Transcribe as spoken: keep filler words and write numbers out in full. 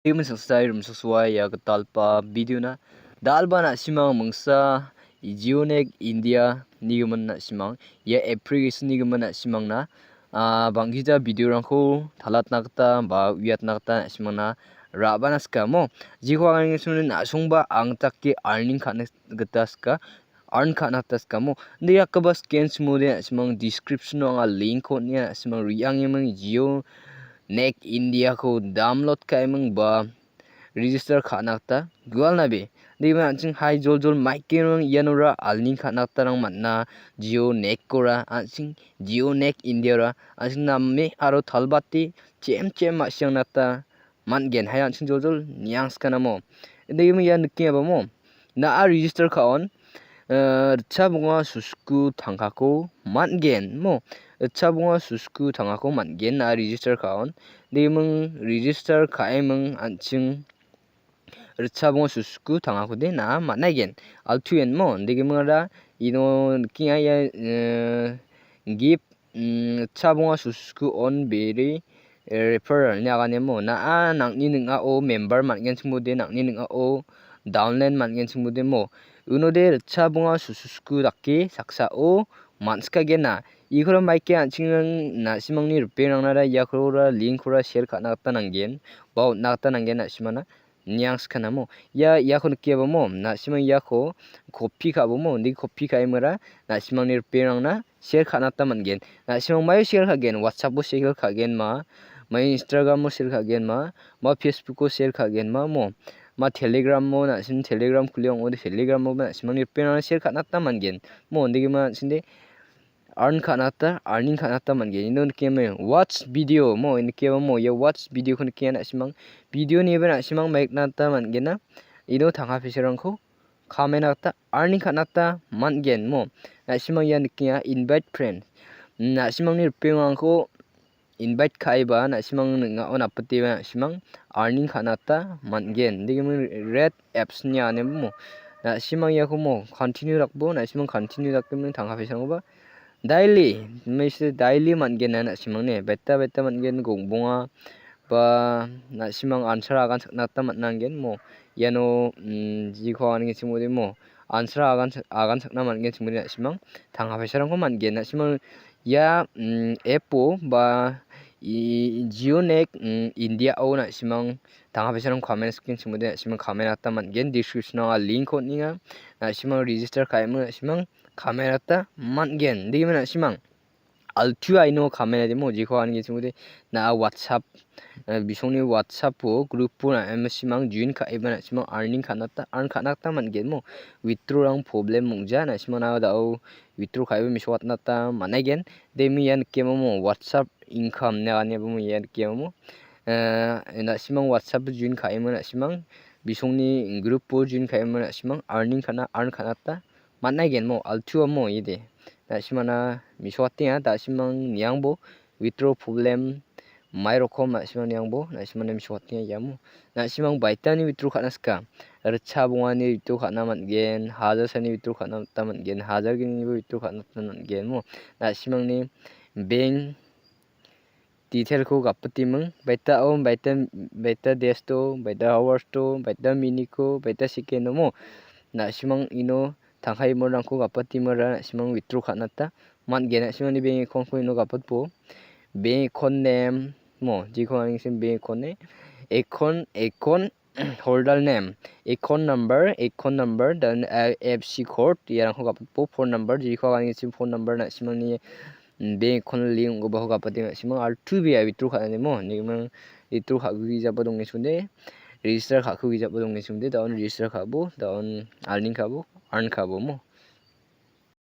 Gimin sangsai rimsoksoa ia gitalpa video-na. Dalba na·simang mingsa Geonek India nigimin na·simang. Ia application nigimin na·simangna, ah, bang·gija video-rangko talatna gita ba uiatna gita na·simangna ra·bana sikamo. Jiko angengesuni na·songba angtake earning ka·na gita sika. Earn ka·na gita sikamo. Inde jakgipa scan simode na·simang description-o anga link-ko on·enga na·simang re·angiming Geonek India-ko download ka·eming ba register ka·na gita gualnabe. Deba an·ching hai joljol maikenrang ianora earning ka·na gitarang man·a. Geonek-ora an·ching Geonek India-ora an·ching name aro talbate chem chem ma·siangna gita man·gen. Hai an·ching joljol niangsikanamo. Deba ia nikengabamo. Na·a register ka·on, eh, ritchap ong·a sosku tangkako man·gen mo. Ritchap ong·a sosku tangkako man·gen na·a register ka·on. Deba register ka·eming an·ching ritchap ong·a sosku tangkakode na·a man·aigen. Altuenmo, degimingara ino nikenga ia, eh, gift, mm, ritchap ong·a sosku on bere, eh, referral ine aganemo. Na·a nang·ni ning·ao member man·genchimode, nang·ni ning·ao downline man·genchimode mo. Unode ritchap ong·a sosku dake saksao man·sikagena. Ikora maike an·ching na·simangni ripengrangna iakora link-kora share ka·na gita nanggen, ba on·na gita nanggen na·simana. Niangsikanamo. Ia, iako nikenga bamo, na·simang iako copy ka·abomo, indi copy ka·emara na·simangni ripengrangna share ka·na gita man·gen. Na·simang maio share ka·gen, WhatsApp-o share ka·gen ma, ma Instagram-o share ka·gen ma, ma Facebook-o share ka·gen ma mo, ma Telegram-o na·sim Telegram kuliang ong·ode Telegram-o na·simangni ripengrangna share ka·na gita man·gen. Mo, indegima an·chingde earn ka·na gita, earning ka·na gita man·gen. Ino nikengame watch video mo, nikengamo ia watch video-ko nikenga na·simang. Video-niba na·simang maikna gita man·gena. Ino tangka paisarangko kamena gita, earning ka·na gita man·gen mo. Na·simang ia nikenga invite friend. Na·simangni ripengrangko invite ka·eba na·simang ning·ao napateba na·simang earning ka·na gita man·gen. Degiming red apps-ni anemo. Na·simang iako mo continue dakbo, na·simang continue dakgiming tangka paisarangkoba daily, mese daily man·gen na·simang ne. Beta beta man·gen gongbonga ba na·simang answer agan sakna gita man·a nanggen mo. Iano, mm, jiko agangenchimode mo. Answer agan, agan sakna man·genchimode na·simang tangka paisarangko man·gen. Na·simang ia, mm, app-o ba i-, Geonek, mm, India-o na·simang tangka paisarang kamena sikenchimode na·simang kamena gita man·gen. Description-o anga link-ko on·enga. Na·simang register ka·eming na·simang kamena gita man·gen. Degime na·simang altu aino kamena demo jiko agangenchimode na·a WhatsApp, eh, bisongni WhatsApp-o group-o na·a na·simang join ka·eba na·simang earning ka·na gita, earn ka·na gita man·gen mo. Withdraw-rang problem ong·ja na·simang na·a da·o withdraw ka·eba mesokatna gita man·aigen. Demi ia nikengamo WhatsApp income ine aganebamo ia nikengamo. Eh, na·simang WhatsApp-o join ka·eming na·simang bisongni group-o join ka·eming na·simang earning ka·na, earn ka·na gita man·aigen mo, altu amo ide. Na·simana mesokatenga, da·simang niangbo withdraw problem mai rokom na·simang niangbo, na·simana mesokatenga iamo. Na·simang baitani withdraw ka·na sika. Ritchap ong·ani withdraw ka·na man·gen, hajar sani withdraw ka·na gita man·gen, hajar gninibo withdraw ka·na gita man·gen mo. Na·simangni bank detail-ko gapatiming, baita o, baita, baita days to, baita hours to, baita minute-ko, baita second-o mo. Na·simang ino tangka imorangko gapatimara na·simang withdraw ka·na gita man·gen. Na·simangni bank account-ko ino gapatbo. Bank account name mo, jiko agangenchim bank account ne. Account, account holder name, account number, account number, dan I F S C code, iarangko gapatbo, phone number, jiko agangenchim phone number na·simangni, mm, bank account link ong·gipako gapate na·simang altu bia withdraw ka·animo, nigimang withdraw ka·gugijaba donge sonde, register ka·kugijaba donge sonde, da·on register ka·bo, da·on earning ka·bo, earn ka·bo mo.